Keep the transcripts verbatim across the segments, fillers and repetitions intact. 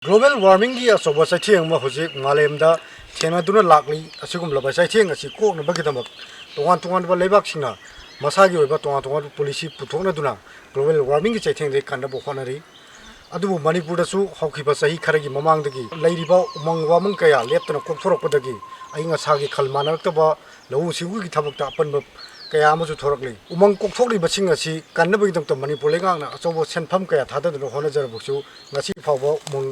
Global warmingꯒꯤ ꯑꯆꯧꯕ ꯆꯩꯊꯦꯡ ꯑꯃ ꯍꯧꯖꯤꯛ ꯃꯥꯂꯦꯝꯗ ꯊꯦꯡꯅꯗꯨꯅ ꯂꯥꯛꯂꯤ꯫ ꯑꯁꯤꯒꯨꯝꯂꯕ ꯆꯩꯊꯦꯡ ꯑꯁꯤ ꯀꯣꯛꯅꯕꯒꯤꯗꯃꯛ ꯇꯣꯉꯥꯟ ꯇꯣꯉꯥꯟꯕ ꯂꯩꯕꯥꯛꯁꯤꯡꯅ ꯃꯁꯥꯒꯤ ꯑꯣꯏꯕ ꯇꯣꯉꯥꯟ ꯇꯣꯉꯥꯟꯕ ꯄꯣꯂꯤꯁꯤ ꯄꯨꯊꯣꯛꯅꯗꯨꯅ global warmingꯒꯤ ꯆꯩꯊꯦꯡꯗꯒꯤ ꯀꯟꯅꯕ ꯍꯣꯠꯅꯔꯤ꯫ ꯑꯗꯨꯕꯨ ꯃꯅꯤꯄꯨꯔꯗꯁꯨ ꯍꯧꯈꯤꯕ ꯆꯍꯤ ꯈꯔꯒꯤ ꯃꯃꯥꯡꯗꯒꯤ ꯂꯩꯔꯤꯕ ꯎꯃꯪ ꯋꯥꯃꯪ ꯀꯌꯥ ꯂꯦꯞꯇꯅ ꯀꯣꯛꯊꯣꯔꯛꯄꯗꯒꯤ ꯑꯏꯪ ꯑꯁꯥꯒꯤ ꯈꯜ ꯃꯥꯟꯅꯔꯛꯇꯕ, ꯂꯧꯎ ꯁꯤꯡꯎꯒꯤ ꯊꯕꯛꯇ ꯑꯄꯟꯕ ꯀꯌꯥ ꯑꯃꯁꯨ ꯊꯣꯔꯛꯂꯤ꯫ ꯎꯃꯪ ꯀꯣꯛꯊꯣꯛꯂꯤꯕꯁꯤꯡ ꯑꯁꯤ ꯀꯟꯅꯕꯒꯤꯗꯃꯛꯇ ꯃꯅꯤꯄꯨꯔ ꯂꯩꯉꯥꯛꯅ ꯑꯆꯧꯕ ꯁꯦꯟꯐꯝ ꯀꯌꯥ ꯊꯥꯗꯗꯨꯅ ꯍꯣꯠꯅꯖꯔꯕꯁꯨ, ꯉꯁꯤ ꯐꯥꯎꯕ ꯎꯃꯪ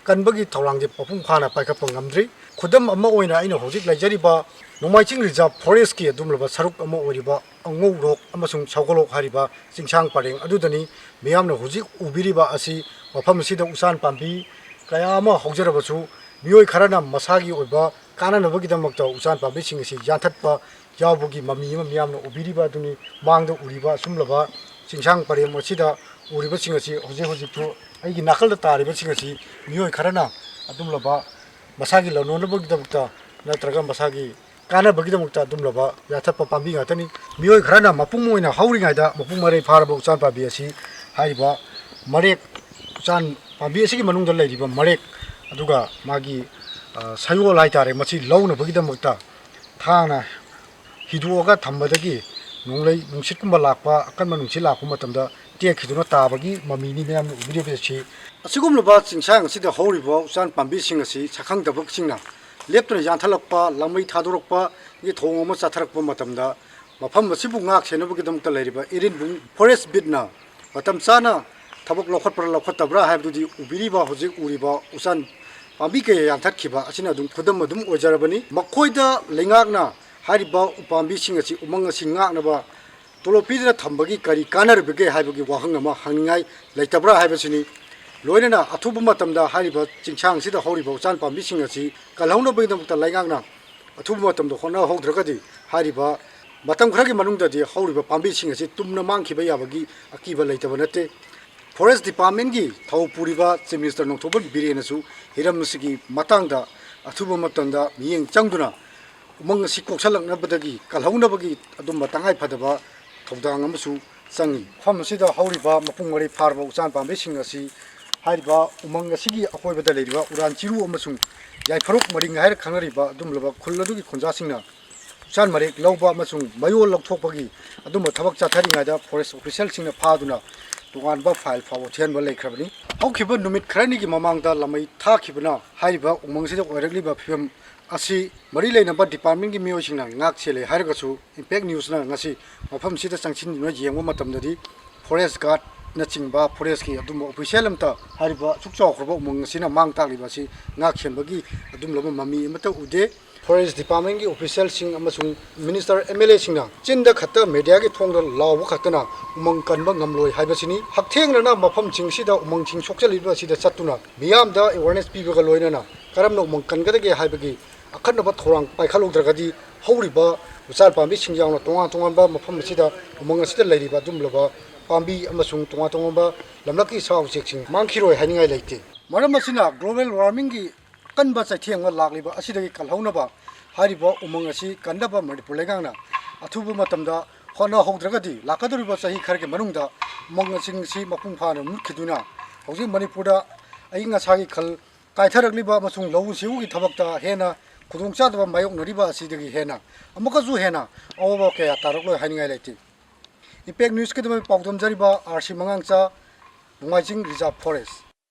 ꯀꯟꯕꯒꯤ ꯊꯧꯔꯥꯡꯁꯦ ꯃꯄꯨꯡ ꯐꯥꯅ ꯄꯥꯏꯈꯠꯄ ꯉꯝꯗ꯭ꯔꯤ꯫ ꯈꯨꯗꯝ ꯑꯃ ꯑꯣꯏꯅ ꯑꯩꯅ ꯍꯧꯖꯤꯛ ꯂꯩꯖꯔꯤꯕ ꯅꯣꯡꯃꯥꯏꯆꯤꯡ Reserve Forestꯀꯤ ꯑꯗꯨꯒꯨꯝꯂꯕ ꯁꯔꯨꯛ ꯑꯃ ꯑꯣꯏꯔꯤꯕ ꯑꯉꯧꯔꯣꯛ ꯑꯃꯁꯨꯡ ꯁꯒꯣꯜꯂꯣꯛ ꯍꯥꯏꯔꯤꯕ ꯆꯤꯡꯁꯥꯡ ꯄꯔꯦꯡ ꯑꯗꯨꯗꯅꯤ꯫ ꯃꯤꯌꯥꯝꯅ ꯍꯧꯖꯤꯛ ꯎꯕꯤꯔꯤꯕ ꯑꯁꯤ ꯃꯐꯝ ꯑꯁꯤꯗ ꯎꯆꯥꯟ ꯄꯥꯝꯕꯤ ꯀꯌꯥ ꯑꯃ ꯍꯧꯖꯔꯕꯁꯨ, ꯃꯤꯑꯣꯏ ꯈꯔꯅ ꯃꯁꯥꯒꯤ ꯑꯣꯏꯕ ꯀꯥꯟꯅꯅꯕꯒꯤꯗꯃꯛꯇ ꯎꯆꯥꯟ ꯄꯥꯝꯕꯤꯁꯤꯡ ꯑꯁꯤ ꯌꯥꯟꯊꯠꯄ ꯌꯥꯎꯕꯒꯤ ꯃꯃꯤ ꯑꯃ ꯃꯤꯌꯥꯝꯅ ꯎꯕꯤꯔꯤꯕ ꯑꯗꯨꯅꯤ꯫ ꯃꯥꯡꯗ ꯎꯔꯤꯕ ꯑꯁꯨꯝꯂꯕ ꯆꯤꯡꯁꯥꯡ ꯄꯔꯦꯡ ꯑꯁꯤꯗ ꯎꯔꯤꯕꯁꯤꯡ ꯑꯁꯤ ꯍꯧꯖꯤꯛ ꯍꯧꯖꯤꯛꯁꯨ ꯑꯩꯒꯤ ꯅꯥꯀꯜꯗ ꯇꯥꯔꯤꯕꯁꯤꯡ ꯑꯁꯤ ꯃꯤꯑꯣꯏ ꯈꯔꯅ ꯑꯗꯨꯝꯂꯕ ꯃꯁꯥꯒꯤ ꯂꯅꯣꯏꯅꯕꯒꯤꯗꯃꯛꯇ ꯅꯠꯇ꯭ꯔꯒ ꯃꯁꯥꯒꯤ ꯀꯥꯟꯅꯕꯒꯤꯗꯃꯛꯇ ꯑꯗꯨꯝꯂꯕ ꯌꯥꯟꯊꯠꯄ ꯄꯥꯝꯕꯤ ꯉꯥꯛꯇꯅꯤ꯫ ꯃꯤꯑꯣꯏ ꯈꯔꯅ ꯃꯄꯨꯡ ꯑꯣꯏꯅ ꯍꯧꯔꯤꯉꯩꯗ ꯃꯄꯨꯡ ꯃꯔꯩ ꯐꯥꯔꯕ ꯎꯆꯥꯟ ꯄꯥꯝꯕꯤ ꯑꯁꯤ ꯍꯥꯏꯔꯤꯕ ꯃꯔꯦꯛ, ꯎꯆꯥꯟ ꯄꯥꯝꯕꯤ ꯑꯁꯤꯒꯤ ꯃꯅꯨꯡꯗ ꯂꯩꯔꯤꯕ ꯃꯔꯦꯛ ꯑꯗꯨꯒ ꯃꯥꯒꯤ, ꯑ, ꯁꯌꯣꯜ ꯍꯥꯏꯇꯥꯔꯦ, ꯃꯁꯤ ꯂꯧꯅꯕꯒꯤꯗꯃꯛꯇ ꯊꯥꯡꯅ ꯍꯤꯗꯣꯛꯑꯒ ꯊꯝꯕꯗꯒꯤ ꯅꯣꯡꯂꯩ ꯅꯨꯡꯁꯤꯠꯀꯨꯝꯕ ꯂꯥꯛꯄ, ꯑꯀꯟꯕ ꯅꯨꯡꯁꯤꯠ ꯂꯥꯛꯄ ꯃꯇꯝꯗ ꯇꯦꯛꯈꯤꯗꯨꯅ ꯇꯥꯕꯒꯤ ꯃꯃꯤꯅꯤ ꯃꯌꯥꯝꯅ ꯎꯕꯤꯔꯤꯕꯁꯤ꯫ ꯑꯁꯤꯒꯨꯝꯂꯕ ꯆꯤꯡꯁꯥꯡ ꯑꯁꯤꯗ ꯍꯧꯔꯤꯕ ꯎꯆꯥꯟ ꯄꯥꯝꯕꯤꯁꯤꯡ ꯑꯁꯤ ꯁꯛꯈꯪꯗꯕꯁꯤꯡꯅ ꯂꯦꯞꯇꯅ ꯌꯥꯟꯊꯠꯂꯛꯄ, ꯂꯪꯃꯩ ꯊꯥꯗꯣꯔꯛꯄꯒꯤ ꯊꯧꯑꯣꯡ ꯑꯃ ꯆꯠꯊꯔꯛꯄ ꯃꯇꯝꯗ, ꯃꯐꯝ ꯑꯁꯤꯕꯨ ꯉꯥꯛ ꯁꯦꯟꯅꯕꯒꯤꯗꯃꯛꯇ ꯂꯩꯔꯤꯕ ꯏꯔꯤꯟꯕꯨꯡ Forest Beatꯅ ꯃꯇꯝ ꯆꯥꯅ ꯊꯕꯛ ꯂꯧꯈꯠꯄ꯭ꯔꯥ ꯂꯧꯈꯠꯇꯕ꯭ꯔꯥ ꯍꯥꯏꯕꯗꯨꯗꯤ ꯎꯕꯤꯔꯤꯕ, ꯍꯧꯖꯤꯛ ꯎꯔꯤꯕ ꯎꯆꯥꯟ ꯄꯥꯝꯕꯤ ꯀꯌꯥ ꯌꯥꯟꯊꯠꯈꯤꯕ ꯑꯁꯤꯅ ꯑꯗꯨꯝ ꯈꯨꯗꯝ ꯑꯗꯨꯝ ꯑꯣꯏꯖꯔꯕꯅꯤ꯫ ꯃꯈꯣꯏꯗ ꯂꯩꯉꯥꯛꯅ ꯍꯥꯏꯔꯤꯕ ꯎꯄꯥꯝꯕꯤꯁꯤꯡ ꯑꯁꯤ, ꯎꯃꯪ ꯑꯁꯤ ꯉꯥꯛꯅꯕ ꯇꯣꯂꯣꯞ ꯄꯤꯗꯨꯅ ꯊꯝꯕꯒꯤ ꯀꯔꯤ ꯀꯥꯟꯅꯔꯤꯕꯒꯦ ꯍꯥꯏꯕꯒꯤ ꯋꯥꯍꯪ ꯑꯃ ꯍꯪꯅꯤꯡꯉꯥꯏ ꯂꯩꯇꯕ꯭ꯔꯥ ꯍꯥꯏꯕꯁꯤꯅꯤ꯫ ꯂꯣꯏꯅꯅ ꯑꯊꯨꯕ ꯃꯇꯝꯗ ꯍꯥꯏꯔꯤꯕ ꯆꯤꯡꯁꯥꯡꯁꯤꯗ ꯍꯧꯔꯤꯕ ꯎꯆꯥꯟ ꯄꯥꯝꯕꯤꯁꯤꯡ ꯑꯁꯤ ꯀꯜꯍꯧꯅꯕꯒꯤꯗꯃꯛꯇ ꯂꯩꯉꯥꯛꯅ ꯑꯊꯨꯕ ꯃꯇꯝꯗ ꯍꯣꯠꯅꯍꯧꯗ꯭ꯔꯒꯗꯤ, ꯍꯥꯏꯔꯤꯕ ꯃꯇꯝ ꯈꯔꯒꯤ ꯃꯅꯨꯡꯗꯗꯤ ꯍꯧꯔꯤꯕ ꯄꯥꯝꯕꯤꯁꯤꯡ ꯑꯁꯤ ꯇꯨꯝꯅ ꯃꯥꯡꯈꯤꯕ ꯌꯥꯕꯒꯤ ꯑꯀꯤꯕ ꯂꯩꯇꯕ ꯅꯠꯇꯦ꯫ Forest Departmentꯀꯤ ꯊꯧ ꯄꯨꯔꯤꯕ Chief Minister ꯅꯣꯡꯊꯣꯝꯕꯝ ꯕꯤꯔꯦꯟꯅꯁꯨ ꯍꯤꯔꯝ ꯑꯁꯤꯒꯤ ꯃꯇꯥꯡꯗ ꯑꯊꯨꯕ ꯃꯇꯝꯗ ꯃꯤꯠꯌꯦꯡ ꯆꯪꯗꯨꯅ ꯎꯃꯪ ꯑꯁꯤ ꯀꯣꯛꯁꯜꯂꯛꯅꯕꯗꯒꯤ ꯀꯜꯍꯧꯅꯕꯒꯤ ꯑꯗꯨꯝꯕ ꯇꯉꯥꯏ ꯐꯗꯕ ꯊꯧꯗꯥꯡ ꯑꯃꯁꯨ ꯆꯪꯏ꯫ ꯃꯐꯝ ꯑꯁꯤꯗ ꯍꯧꯔꯤꯕ ꯃꯄꯨꯡ ꯃꯔꯩ ꯐꯥꯔꯕ ꯎꯆꯥꯟ ꯄꯥꯝꯕꯤꯁꯤꯡ ꯑꯁꯤ ꯍꯥꯏꯔꯤꯕ ꯎꯃꯪ ꯑꯁꯤꯒꯤ ꯑꯀꯣꯏꯕꯗ ꯂꯩꯔꯤꯕ ꯎꯔꯥꯟ ꯆꯤꯔꯨ ꯑꯃꯁꯨꯡ ꯌꯥꯏꯐꯔꯨꯛ ꯃꯔꯤꯡ ꯍꯥꯏꯔ ꯈꯪꯅꯔꯤꯕ ꯑꯗꯨꯒꯨꯝꯂꯕ ꯈꯨꯜ ꯑꯗꯨꯒꯤ ꯈꯨꯟꯖꯥꯁꯤꯡꯅ ꯎꯆꯥꯟ ꯃꯔꯦꯛ ꯂꯧꯕ ꯑꯃꯁꯨꯡ ꯃꯌꯣꯜ ꯂꯧꯊꯣꯛꯄꯒꯤ ꯑꯗꯨꯝꯕ ꯊꯕꯛ ꯆꯠꯊꯔꯤꯉꯩꯗ ꯐꯣꯔꯦꯁ ꯑꯣꯐꯤꯁꯤꯌꯦꯜꯁꯤꯡꯅ ꯐꯥꯗꯨꯅ ꯇꯣꯉꯥꯟꯕ ꯐꯥꯏꯜ ꯐꯥꯎꯕ ꯊꯤꯍꯟꯕ ꯂꯩꯈ꯭ꯔꯕꯅꯤ꯫ ꯍꯧꯈꯤꯕ ꯅꯨꯃꯤꯠ ꯈꯔꯅꯤꯒꯤ ꯃꯃꯥꯡꯗ ꯂꯥꯃꯩ ꯊꯥꯈꯤꯕꯅ ꯍꯥꯏꯔꯤꯕ ꯎꯃꯪꯁꯤꯗ ꯑꯣꯏꯔꯛꯂꯤꯕ ꯐꯤꯕꯝ ꯑꯁꯤ ꯃꯔꯤ ꯂꯩꯅꯕ ꯗꯤꯄꯥꯔꯠꯃꯦꯟꯒꯤ ꯃꯤꯑꯣꯏꯁꯤꯡꯅ ꯉꯥꯛ ꯁꯦꯜꯂꯦ ꯍꯥꯏꯔꯒꯁꯨ, ꯏꯝꯄꯦꯛ ꯅ꯭ꯌꯨꯁꯅ ꯉꯁꯤ ꯃꯐꯝꯁꯤꯗ ꯆꯪꯁꯤꯟꯗꯨꯅ ꯌꯦꯡꯕ ꯃꯇꯝꯗꯗꯤ ꯐꯣꯔꯦꯁ ꯒꯥꯔꯗꯅꯆꯤꯡꯕ ꯐꯣꯔꯦꯁꯀꯤ ꯑꯗꯨꯝꯕ ꯑꯣꯐꯤꯁꯤꯌꯦꯜ ꯑꯃꯠꯇ ꯍꯥꯏꯔꯤꯕ ꯑꯁꯨꯛ ꯆꯥꯎꯈ꯭ꯔꯕ ꯎꯃꯪ ꯑꯁꯤꯅ ꯃꯥꯡ ꯇꯥꯛꯂꯤꯕ ꯑꯁꯤ ꯉꯥꯛ ꯁꯦꯟꯕꯒꯤ ꯑꯗꯨꯝꯂꯕ ꯃꯃꯤ ꯑꯃꯠꯇ ꯎꯗꯦ꯫ ꯐꯣꯔꯦꯁ ꯗꯤꯄꯥꯔꯠꯃꯦꯟꯒꯤ ꯑꯣꯐꯤꯁꯤꯌꯦꯜꯁꯤꯡ ꯑꯃꯁꯨꯡ ꯃꯤꯅꯤꯁꯇꯔ, ꯑꯦꯝ ꯑꯦꯜ ꯑꯦꯁꯤꯡꯅ ꯆꯤꯟꯗ ꯈꯛꯇ ꯃꯦꯗꯤꯌꯥꯒꯤ ꯊꯣꯡꯗ ꯂꯥꯎꯕ ꯈꯛꯇꯅ ꯎꯃꯪ ꯀꯟꯕ ꯉꯝꯂꯣꯏ ꯍꯥꯏꯕꯁꯤꯅꯤ꯫ ꯍꯛꯊꯦꯡꯅꯅ ꯃꯐꯝꯁꯤꯡꯁꯤꯗ ꯎꯃꯪꯁꯤꯡ ꯁꯣꯛꯆꯜꯂꯤꯕ ꯑꯁꯤꯗ ꯆꯠꯇꯨꯅ ꯃꯤꯌꯥꯝꯗ ꯑꯦꯋꯥꯔꯅꯦꯁ ꯄꯤꯕꯒ ꯂꯣꯏꯅꯅ ꯀꯔꯝꯅ ꯎꯃꯪ ꯀꯟꯒꯗꯒꯦ ꯍꯥꯏꯕꯒꯤ ꯑꯈꯟꯅꯕ ꯊꯧꯔꯥꯡ ꯄꯥꯏꯈꯠꯍꯧꯗ꯭ꯔꯒꯗꯤ ꯍꯧꯔꯤꯕ ꯎꯆꯥꯜ ꯄꯥꯝꯕꯤꯁꯤꯡ ꯌꯥꯎꯅ ꯇꯣꯉꯥꯟ ꯇꯣꯉꯥꯟꯕ ꯃꯐꯝ ꯑꯁꯤꯗ, ꯎꯃꯪ ꯑꯁꯤꯗ ꯂꯩꯔꯤꯕ ꯑꯗꯨꯒꯨꯝꯂꯕ ꯄꯥꯝꯕꯤ ꯑꯃꯁꯨꯡ ꯇꯣꯉꯥꯟ ꯇꯣꯉꯥꯟꯕ ꯂꯝꯂꯛꯀꯤ ꯁꯥ ꯎꯆꯦꯛꯁꯤꯡ ꯃꯥꯡꯈꯤꯔꯣꯏ ꯍꯥꯏꯅꯤꯡꯉꯥꯏ ꯂꯩꯇꯦ꯫ ꯃꯔꯝ ꯑꯁꯤꯅ ꯒ꯭ꯂꯣꯕꯦꯜ ꯋꯥꯔꯃꯤꯡꯒꯤ ꯑꯀꯟꯕ ꯆꯩꯊꯦꯡ ꯑꯃ ꯂꯥꯛꯂꯤꯕ ꯑꯁꯤꯗꯒꯤ ꯀꯜꯍꯧꯅꯕ ꯍꯥꯏꯔꯤꯕ ꯎꯃꯪ ꯑꯁꯤ ꯀꯟꯅꯕ ꯃꯅꯤꯄꯨꯔ ꯂꯩꯉꯥꯛꯅ ꯑꯊꯨꯕ ꯃꯇꯝꯗ ꯍꯣꯠꯅꯍꯧꯗ꯭ꯔꯒꯗꯤ ꯂꯥꯛꯀꯗꯧꯔꯤꯕ ꯆꯍꯤ ꯈꯔꯒꯤ ꯃꯅꯨꯡꯗ ꯎꯃꯪꯁꯤꯡ ꯑꯁꯤ ꯃꯄꯨꯡ ꯐꯥꯅ ꯃꯨꯠꯈꯤꯗꯨꯅ ꯍꯧꯖꯤꯛ ꯃꯅꯤꯄꯨꯔꯗ ꯑꯏꯪ ꯑꯁꯥꯒꯤ ꯈꯜ ꯀꯥꯏꯊꯔꯛꯂꯤꯕ ꯑꯃꯁꯨꯡ ꯂꯧꯎ ꯁꯤꯡꯎꯒꯤ ꯊꯕꯛꯇ ꯍꯦꯟꯅ ꯈꯨꯗꯣꯡꯆꯥꯗꯕ ꯃꯥꯌꯣꯛꯅꯔꯤꯕ ꯑꯁꯤꯗꯒꯤ ꯍꯦꯟꯅ ꯑꯃꯨꯛꯀꯁꯨ ꯍꯦꯟꯅ ꯑꯋꯥꯕ ꯀꯌꯥ ꯇꯥꯔꯛꯂꯣꯏ ꯍꯥꯏꯅꯤꯡꯉꯥꯏ ꯂꯩꯇꯦ꯫ ꯏꯝꯄꯦꯛ ꯅ꯭ꯌꯨꯁꯀꯤꯗꯃꯛ ꯄꯥꯎꯗꯝꯖꯔꯤꯕ ꯑꯥꯔ ꯁꯤ ꯃꯉꯥꯡꯆꯥ, ꯅꯣꯡꯃꯥꯏꯖꯤꯡ ꯔꯤꯖꯥꯔꯚ ꯐꯣꯔꯦꯁ꯫